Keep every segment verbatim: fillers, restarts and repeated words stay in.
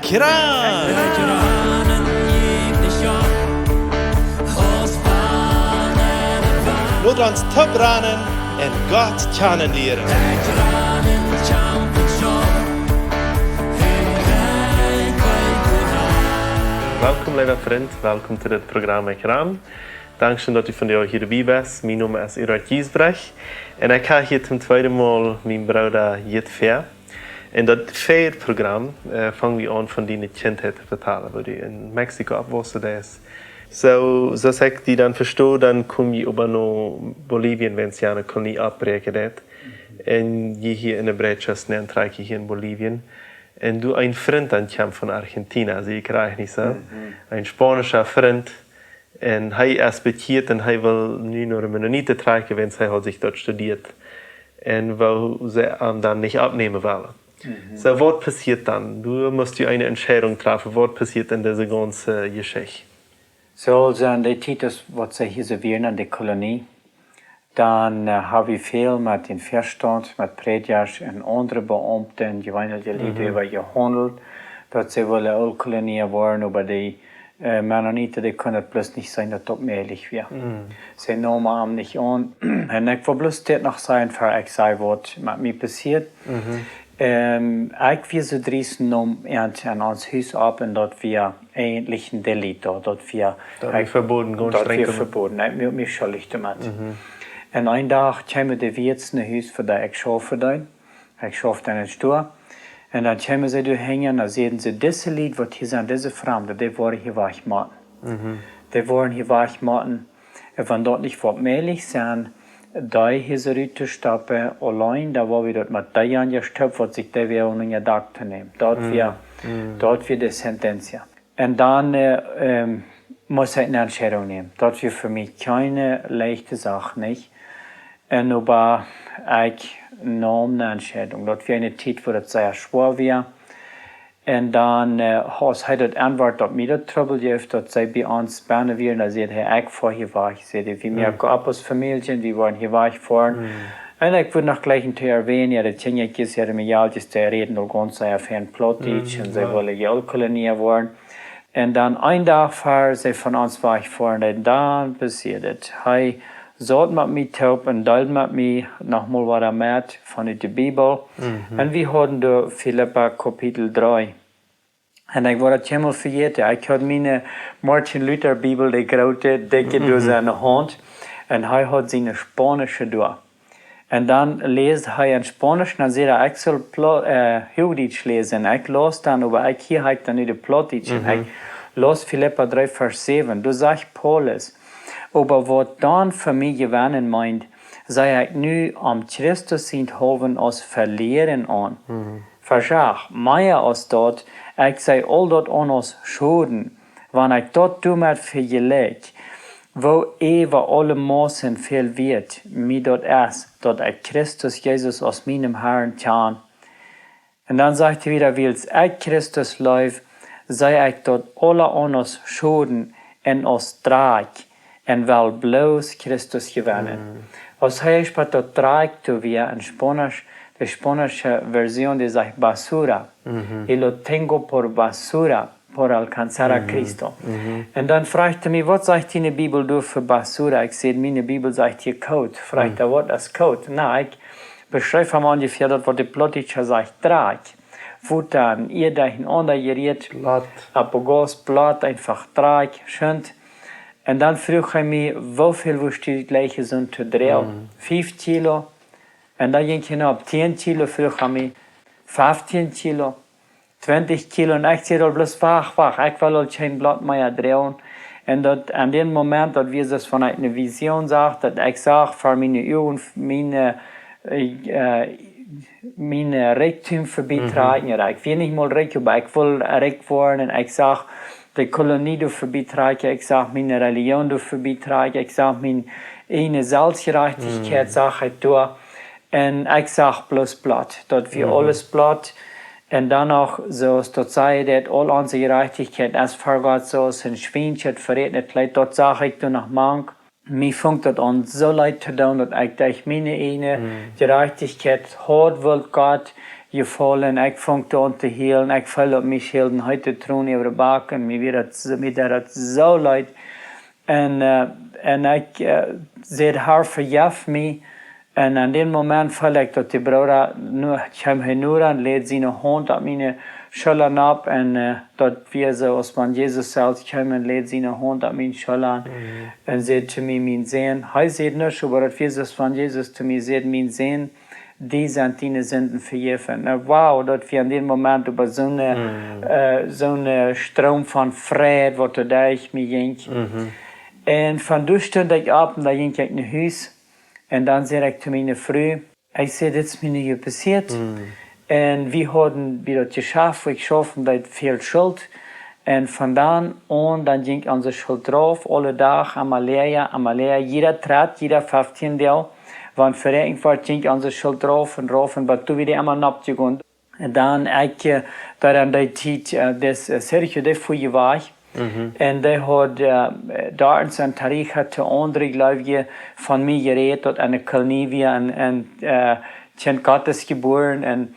Kran! Lot ons toop ranen un Gott kjanen lieren. Welkom, leewa Frint. Welkom to dit Program Ekj Ran. Dankscheen, daut du vondoag hia doabie best. Mien Nomen es Erhard Giesbrecht. Un ekj hab hia toom tweeden Mol mienen Brooda Jit Fehr. En daut väaje Program, äh, fung wie aun von diene Kjintheit to vetalen, woo du en Mexiko oppwossen best. Soo, soo aus ekj die dan vesto, dan kjeem jie äwa no Bolivien, wiels jie ne Kolonie oppbräakjen deeden. En jie hia enne Breitschaft nenntrakjen hia en Bolivien. En du een Frint dan kjemt von Argentina, see ekj rajcht, nich soo? Mhm. Een spaunischa Frint. En hee es bekjieet en hee well nu no de Mennoniten trakjen, wiels hee haud sikj doa studieet. En woo see am dan nich oppnämen wellen. Mhm. Soo, waut passieet dan? Du must du eene Entscheidunk träfen. Waut passieet en dise gaunze Jeschicht? Soo, aulsoo en dee Tiet, waut see hia soo wieren en de Kolonie, dan, äh, hab wie väl met dän Väastaunt, met Prädjasch en aundre Beaumte, jeweenelje Lied Mhm. äwa jehaundelt, daut see wullen Ooltkolonia woaren, oba dee, äh, Mennoniten, dee kunnen daut bloos nich seenen, daut daut mäajlich wia. Mhm. See neemen am nich aun. En ekj well bloos dit noch sajen, ver ekj saj, waut met mie passieet. Mhm. Ähm, ekj wia soo dreist, neem eent en ons Hus opp en daut wia eejentlich een Delikt, daut wia Daut wia ekj veboden, gaunz daut streng wia veboden. Ekj muak mie schuldich doamet. Mhm. En een Dach kjeemen de Wieets no Hus, fa dee ekj schaufen deed. Ekj schauft en een Stua. En dan kjeemen see doa han, dan säden see: "Dise Lied, waut hia sent, dise Framde, dee woaren hia wajch motten." Mhm. "Dee woaren hia wajch motten. En wan daut nich woat mäajlich sennen, dee hia soo rut to stoppen, auleen, dan woa wie daut met dee aun je Stöp, waut sikj dee wia aun je Dak to nämen." Daut Mhm. wia, Mhm. daut wia de Sentencia. En dan, äh, ähm, must ekj eene Entscheidunk nämen. Daut wia fa mie kjeene leichte Sach, nich? En oba ekj neem eene Entscheidunk. Daut wia eene Tiet, wua daut sea schwoa wia. En dan, äh, aus hee daut auntwuat, daut mie daut Trubbel jeef, daut see bie ons bennen wieren, dan säd hee: "Ekj foa hia wajch", säd hee. "Wie Mhm. moaken opp aus Famielje, wie woaren hia wajch foaren." Mhm. En ekj wudd noch jlikj to erwähnen, jo, de Tinjakjes, jo, de Mejalkjes, dee räden aul gaunz sea fein Plautdietsch, Mhm, en see jo. wullen hia Ooltkolonia woaren. En dan een Dach ver see von ons wajch foaren, en dan passieed et. Hee saut met mie toop en deeld met mie noch mol waut met von de Bibel. Mhm. En wie hauden doa Filippa Kapitel dree. En ekj woa daut kjeenmol vejäten. Ekj haud miene Martin Luther Bibel, de groote, dikje, Mhm. doa en de Haunt. En hee haud siene spaunische doa. En dan läsd hee en Spaunisch, dan säd hee: "Ekj saul Pla-, äh, Huachdietsch läsen." Ekj laus dan, oba ekj hia haud dan nu de Plautdietsch. En Mhm. ekj laus Filippa dree, Varsch säwen. Doa sajcht Paulus: "Oba waut dan fa mie Jewennen meent, see ekj nu om Christus sienthaulwen aus Velieren aun." Mhm. Varsch acht: "Mea aus daut, ekj see aul daut aun aus Schoden, wan ekj daut doamet vejlikj, woo äwa aule Mausen väl wieet mie daut es, daut ekj Christus Jesus aus mienen Harn kjan." En dan sajcht hee wada: "Wiels ekj Christus leew, see ekj daut aula aun aus Schoden en aus Drakj, en well bloos Christus jewennen." Mhm. Aus hee spat daut Drakj, doa wia en Spaunisch, de spaunische Version, dee sajcht basura. Mhm. "Y lo tengo por basura por alcanzar a Mhm. Cristo." Mhm. En dan fruach hee mie: "Waut sajcht diene Bibel doa fa basura?" Ekj säd: "Miene Bibel sajcht hia Kot." Fruach Mhm. hee: "Waut es Kot?" Na, ekj beschreef am onjefäa daut, waut de Plautdietsche sajcht, Drakj. Wua dan, Ieed derchenaunda jerieet, Blatt. Apelgras, Blatt, eenfach Drakj, schunt. En dan fruach hee mie: "Woo väl wurscht du jlikjen, soont to droagen?" Mhm. "Fief Kilo." En dan jinkj hee no opp tieen Kilo, fruach hee mie: "Feftieen Kilo, twintich Kilo?" En ekj säd aul bloos: "Wacht, wacht, ekj well aul kjeen Blatt mea droagen." En daut, en dän Moment, daut wia soo aus wan ekj eene Vision sach, daut ekj sach ver miene Uagen, miene, äh, äh, miene Rikjdom vebie Mhm. trakjen. Ekj wia nich mol rikj, oba ekj wull rikj woaren. En ekj sach de Kolonie doa vebie trakjen, ekj sach miene Religion doa vebie trakjen, ekj sach miene ieejne Selfstjerajchtichkjeit, Mhm. sach ekj doa. En ekj sach bloos Blatt. Daut wia Mhm. aules Blatt. En dan noch, soo aus daut säd, daut aul onse Jerajchtichkjeit es ver Gott soo aus een Schwien, daut verätne Kjleet, daut sach ekj doa noch mank. Mie funk daut aun soo leet to doonen, daut ekj derch miene ieejne Mhm. Jerajchtichkjeit haud wult Gott jefaulen. Ekj funk aun to hielen. Ekj feeld opp mie schälen heete Tronen äwa de Backen. Mie wia daut, mie deed daut soo leet. Un, äh, un ekj, äh, säd: "Herr, vejeff mie." Un en dän Moment feeld ekj, daut de Brooda, nu, kjeem hee noda un läd siene Haunt opp miene Schulla nopp. Un, äh, daut wia soo, aus wan Jesus selfst kjeem un läd siene Haunt opp miene Schulla un säd to mie: "Mien Sän." Hee säd nuscht, oba daut wia soo, aus wan Jesus to mie säd: "Mien Sän, die sent diene Sinden vejäft." Na, wow, daut wia en dän Moment äwa soone, äh, soone Stroom von Fräd, waut doa derch mie jinkj. Un von doa stunt ekj opp un dan jinkj ekj no Hus. Un dan säd ekj to miene Fru, ekj säd: "Dit es mie nu hia passieet." Un wie hauden bie daut Jeschaft, wua ekj schaufen deed, väl Schult. Un von dan aun, dan jinkj onse Schult rauf, aule Dach, emma läaja, emma läaja, jieda Trett, jieda feftieen Doag, wan veräakjent wort, jinkj onse Schult rauf un rauf un bat doa wia dee emma nopp jegonen. Un dan ekj, äh, doa en dee Tiet, äh, dis, äh, Sergio, dee fua je wajch. Un dee haud, äh, doa en Tarija to aundre Jleewje von mie jerät, daut enne Kolonie wia un, un, äh, Kjint Gottes jebuaren. Un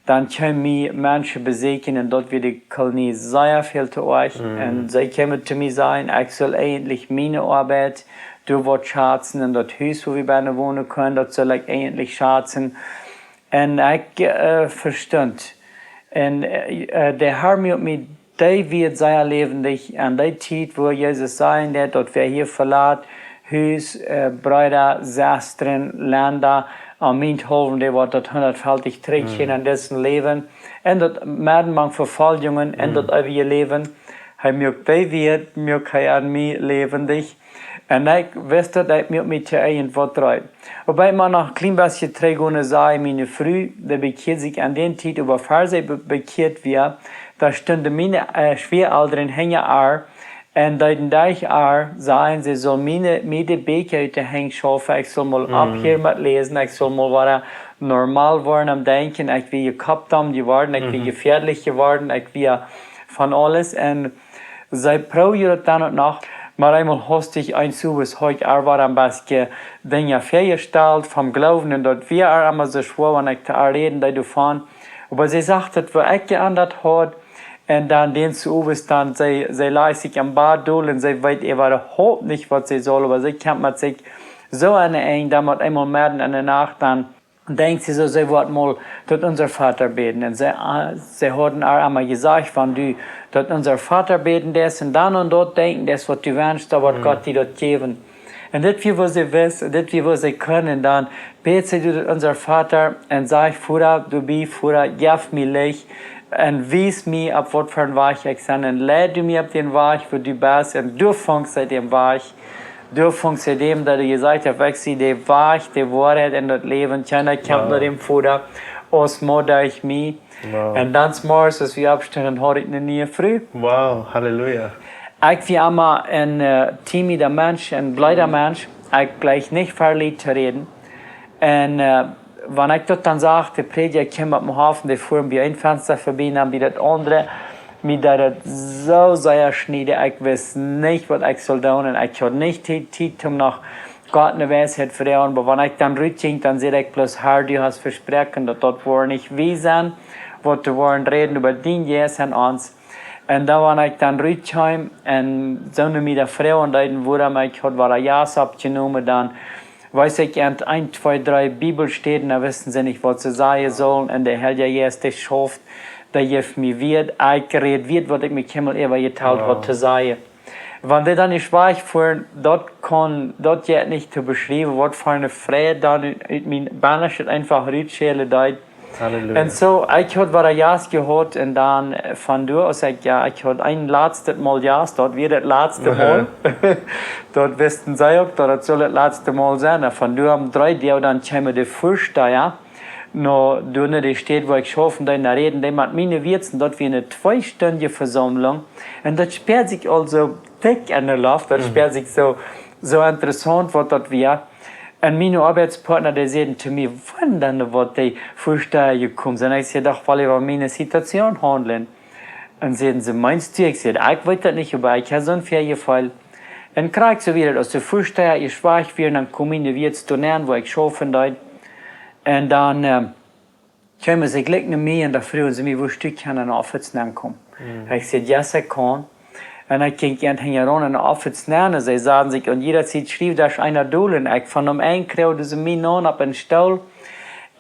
dan kjeemen mie Menschen besieekjen un daut wia de Kolonie sea väl to oajch. Un see kjeemen to mie sajen, ekj sull eejentlich miene Oabeit doa waut schazen un daut Hus, wua wie bennen wonen kunnen, daut sull ekj eejentlich schazen. Un ekj, äh, vestunt. Un, äh, äh, de Herr muak mie dee Wieed sea läwendich en dee Tiet, wua Jesus säd, daut, daut wäa hia velat, Hus, äh, Breeda, Sestren, Lenda, om mienthaulwen, dee woat daut hundatfeftich trigjkjrieen en disen Läwen. Un daut met mank Vefoljungen un daut eewje Läwen. Hee muak dee Wieed, muak hee en mie läwendich. Un ekj wist daut, ekj muak mie to irjent waut dreien. Oba ekj mott noch een kjlien bät trigj gonen, säd miene Fru, dee bekjieed sikj en dee Tiet, oba ver see be-, bekjieet wia, doa stunden miene, äh, Schwieaelren hinja äa, un deeden derch äa sajen, see sull miene, mie de Bieekja ut de Henj schaufen, ekj sull mol opphieren met läsen, ekj sull mol wada normal woaren aum Denkjen, ekj wia jekoppt aum jeworden, ekj wia jefäadlich jeworden, ekj wia von aules. Un see proowd daut dan uk noch, oba eemol haustich eent soo, haud ekj äa wada een bät Dinja väajestalt vom Gloowen, un daut wia äa emma soo schwoa, wan ekj to äa räden deed doavon. Oba see sach daut, woo ekj jeendat haud, un dan dän Owes dan, see, see lajcht sikj em Bad dol un see weet äwahaupt nich, waut see saul, oba see kjemt met sikj soo aun de Enj, dan met eemol medden enne Nacht, dan denkjt see soo, see woat mol daut Unser Vater bäden. Un see, äh, see hauden äa emma jesajcht, wan du daut Unser Vater bäden deist un dan aun daut denkjen deist, waut du wenschst, dan woat Gott die daut jäwen. Un dit wia, waut see wist, dit wia, waut see kunn. Un dan bäd see daut Unser Vater un säd: "Voda, du best, Voda, jeff mie Licht un wies mie, opp waut fa een Wajch ekj sie, un leid du mie opp dän Wajch, wua du best." Un doa funk see dän Wajch. Doa funk see dän, daut hee jesajcht haud: "Ekj sie de Wajch, de Woarheit un daut Läwen. Kjeena kjemt no dän Voda, aus mau derch mie." Wow. Un dan zemorjes, aus wie oppstunden, haud ekj eene niee Fru. Wow, Halleluja. Ekj wia emma een, äh, timieda Mensch, een bleeda Mensch. Ekj jlikj nich väl Lied to räden. Un, äh, wan ekj daut dan sach, de Prädja kjeem opp dän Hoff, dee fuaren bie een Fensta vebie, dan bie daut aundre, mie deed daut soo sea schnieden, ekj wist nich, waut ekj sull doonen. Un ekj haud nich Tiet, Tiet om no Gott no Weisheit froagen. Oba wan ekj dan rutjinkj, dan säd ekj bloos: "Herr, du hast vesproaken, daut daut woat nich wie sennen, waut wie woaren räden äwa dien Jeist aun ons." Un dan, wan ekj dan rutkjeem un see no mie froagen deeden, wuarom ekj haud wada Jas oppjenomen, dan wees ekj an een, twee, dree Bibelstäden, dan wisten see nich, waut see sajen sullen. Un de Heilja Jeist, dee schauft, dee jeef mie Wieed, ekj räd Wieed, waut ekj mie kjeenmol äwa jetalt haud to sajen. Wan dee dan nich wajch fuaren, daut kaun, daut jeit nich to beschriewen, waut fa eene Freid dan ut, ut mien Bennen eenfach rutschellen deed. Halleluja. Un soo, ekj haud wada Jas jehaut un dan, äh, von doa aus ekj, jo, ekj haud een latstet Mol Jas, daut wia daut latste Mol. Daut wisten see uk, daut daut sull daut latste Mol sennen. Un von doa aum dree Doag dan kjeemen de Väastaja, no, doa no de Städ, wua ekj schaufen deed, no räden, dee met miene Wieed, un daut wia eene tweestundje Vesaumlunk. Un daut späad sikj aul soo dikj enne Loft, daut späad sikj soo, soo interessaunt, waut daut wia. Un miene Oabeitspartna, dee säden to mie: "Woo dan, waut dee Väastaja jekomen sent?" Ekj säd: "Doch, well wie äwa miene Situation haundlen." Un säden see: "Meenst du?" Ekj säd: "Ekj weet daut nich, oba ekj hab soon Väajefeel." Un krakjt soo wia daut, aus de Väastaja jeschwajcht wieren, dan kjeemen de Wieed doa nenn, wua ekj schaufen deed. Un dan, äh, kjeemen see jlikj no mie un dan fruagen see mie, woo wiet ekj von de Office nenn kaun. Ekj säd: "Yes, ekj kaun." Un ekj jinkj hinjaraun enne Office nenn un see saden sikj, un jieda Tiet schreef doa eena dol un ekj von dän eenen kjrieech see mie nopp opp eenen Stool.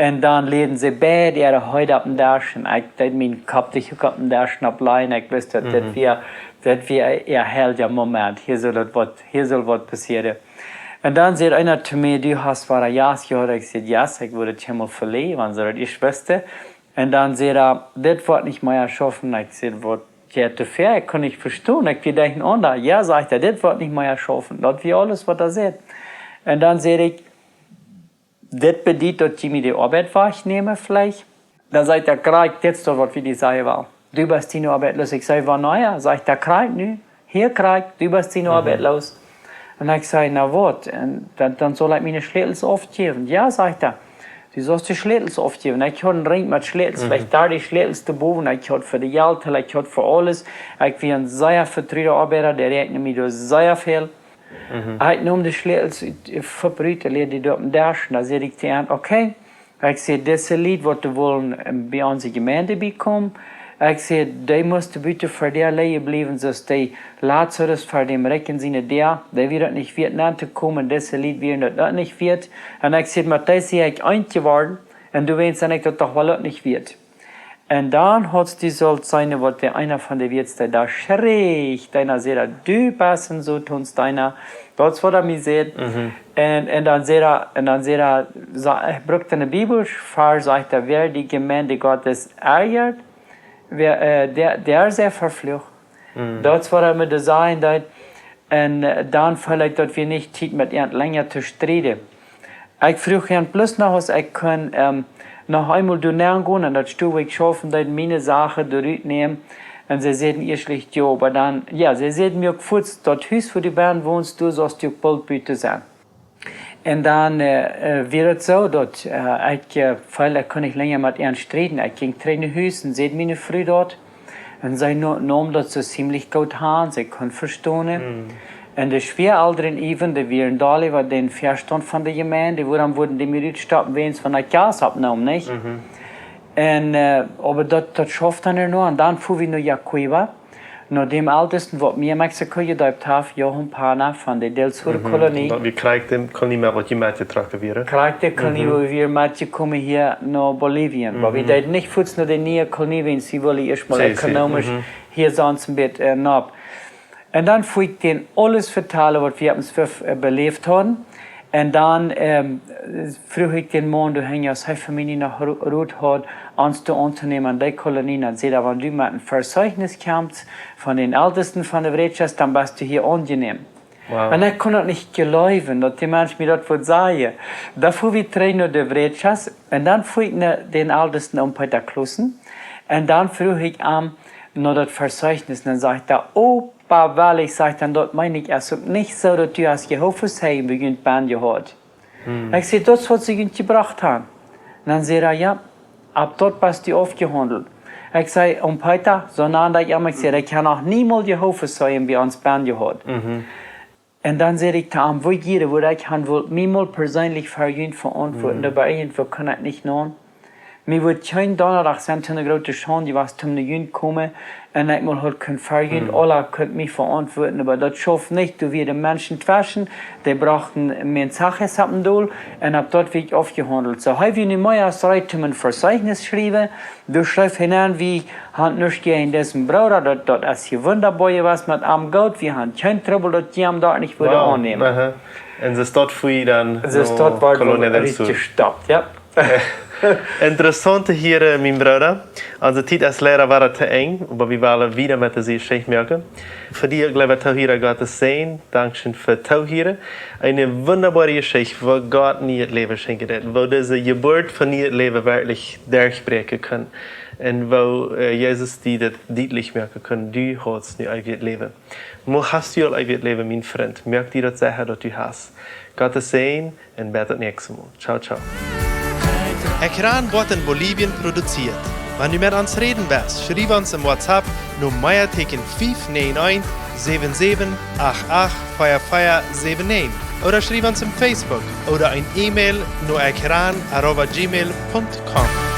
Un dan läden see beid äare Haunt opp dän Desch un ekj deed mienen Kopp doa uk opp dän Desch nopp lajen. Ekj wist, daut dit wia, dit wia een heilja Moment. Hia saul waut, hia saul waut passieren. Un dan säd eena to mie: "Du hast wada yes jehaut." Ekj säd: "Yes, ekj wudd daut emol veleewen, wan see daut ieescht wisten." Un dan säd hee: "Dit woat nich mea schaufen." Ekj säd: "Waut jeit doa väa? Ekj kunn nich vestonen." Ekj wia doabennen. "Jo," sajcht hee, "dit woat nich mea schaufen." Daut wia aules, waut hee säd. Un dan säd ekj: "Dit bediet, daut jie mie de Oabeit wajchnämen, veleicht?" Dan sajcht hee: "Krakjt dit es daut, waut wie die sajen wellen. Du best diene Oabeit los." Ekj säd: "Woo nu?" Sajcht hee: "Krakjt nu. Hia krakjt, du best diene Oabeit los." Un ekj säd: "Na waut?" "Un dan, dan saul ekj miene Schlätels aufjäwen." "Jo," sajcht hee, "du saust de Schlätels aufjäwen." Ekj haud eenen Rinj met Schlätels, veleicht dartich Schlätels doa bowen. Ekj haud fa de Jelt, ekj haud fa aules. Ekj wia een sea vetruda Oabeida, dee räakjend mie doa sea väl. Ekj neem de Schlätels ut, ut, läd dee doa opp dän Desch, un dan säd ekj to an: "Okay." Ekj säd: "Dise Lied, waut doa wellen, ähm, bie onse Jemeent biekomen." Ekj säd: "Dee musten buten ver de Däa bliewen, soo aus dee Lazarus ver däm Rikjen siene Däa. Dee wia daut nich wieet nenn to komen, dise Lied wieren daut uk nich wieet." Un ekj säd: "Met dee sie ekj eent jeworden, un doawäajen sie ekj daut doch woll uk nich wieet." Un dan haud dee sult sennen, waut de eena von de Wieets deed, dan schreech eena, säd hee: "Du best een Sotans Deena." Daut es, waut hee mie säd. Un, un dan säd hee, un dan säd hee, sa-, hee brukt een Bibelvers, sajcht hee: "Wer die Gemeinde Gottes ärgert, wer, äh, der, der sei verflucht." Daut es, waut hee mie doa sajen deed. Un, äh, dan feeld ekj, daut wia nich Tiet, met an lenja to strieden. Ekj fruach an bloos noch, aus ekj kunn, ähm, noch eemol doa nenn gonen, un daut Stow, wua ekj schaufen deed, miene Sachen doa rut nämen. Un see säden ieescht: "Jo," oba dan, jo, see säden mie uk fuaz: "Daut Hus, wua du bennen wonst, doa saust du uk boolt buten sennen." Un dan, äh, äh, wia et soo, daut, äh, ekj, äh, feeld, ekj kunn nich lenja met an strieden. Ekj jinkj trigj no Hus un säd miene Fru daut. Un see no-, neem daut soo ziemlich goot aun, see kunn vestonen. Un de Schwieaelren äwen, dee wieren doll äwa dän Vestaunt von de Jemeent, wuarom wudden dee mie utstoppen, wäajens von daut Gas oppneem, nich? Un, äh, oba daut, daut schauft dan noch, un dan fuaren wie no Jacuiba, no däm Eltesten, waut mie en Mexiko jedeept haft, Johan Pana von de Del Sur Kolonie. Daut wia krakjt de Kolonie, waut jie metjetrocken wieren. Krakjt de Kolonie, wua wie metjekomen hia no Bolivien. Oba wie deeden nich fuaz no de niee Kolonie, wäajens wie wullen ieescht mol ökonomisch hia sonst een bät, äh, nopp. Un dan fua ekj dän aules vetalen, waut wie opp ons Fif, äh, beläft hauden. Un dan, ähm, fruach ekj dän Maun doa hinjen, aus hee fa mie noch Ro-, Rot haud, ons doa auntonämen aun dee Kolonie. Dan säd hee: "Wan du met een Verzeichnis kjemst von dän Eltesten von de Brechas, dan best du hia aunjenämen." Wow. Un ekj kunn daut nich jleewen, daut dee Mensch mie daut wudd sajen. Dan fua wie trigj no de Brechas un dan fua ekj no dän Eltesten, Om Peter Klossen. Un dan fruach ekj am no daut Verzeichnis. Un dan sajcht hee: "Oh, Oba well ekj, sajcht hee, daut meen ekj, es uk nich soo, daut du hast Jehovas Zeijen bie junt bennen jehaut." Ekj säd: "Daut es, waut see junt jebrocht haben." Un dan säd hee: "Jo, opp daut best du aufjehaundelt." Ekj säd: "Om Peter," soo nand ekj am, ekj säd: "Ekj hab noch niemols Jehovas Zeijen bie ons bennen jehaut." Un dan säd ekj to am: "Woo jieren wudd ekj han wult mie mol perseenlich ver junt veauntwuaten, oba irjentwoo kunn ekj nich naun. Mie wudd kjeen Donnadach sennen to eene groote Schaund jewast, om no junt komen, un ekj mol haud kunt ver junt aula kunt mie veauntwuaten, oba daut schauft nich, doa wieren Menschen tweschen, dee brochten Mensajes opp dän Dol, un opp daut wia ekj aufjehaundelt." Soo, hee wia nu mea aus reed, om een Verzeichnis schriewen. Doa schreef hee aun, wie han nuscht jäajen disen Brooda, daut, daut es hia wundaboa jewast met am, goot, wie han kjeen Trubbel, daut jie am doa nich wudden aunnämen. Aha. Un soo es daut fa junt dan no Colonia del Sur. Soo es daut, wort daut rutjestoppt, jo. Interessaunt to hieren, mien Brooda. Onse Tiet es leida wada to Enj, oba wie wellen wieda met dise Jeschicht moaken. Fa die, leewa Toohiera, Gottes Säajen. Dankscheen fa Toohieren. Eene wundaboare Jeschicht, woo Gott nieet Läwen schenkjen deed. Woo dise Jeburt von nieet Läwen werkjlich derchbräakjen kunn. Un woo, äh, Jesus die daut dietlich moaken kunn, du hast nu eewjet Läwen. Mol hast du aul eewjet Läwen, mien Frint? Moak die daut secha, daut du hast. Gottes Säajen un bat daut näakjste Mol. Ciao, ciao. Ekran woat en Bolivien produziert. Wan du met ons räden west, schriew ons em WhatsApp no Meateeken fief näajen eent, säwen säwen acht acht, vea vea säwen näajen. Ooda schriew ons em Facebook ooda een E-Mail no ekran arroba gmail punkt com.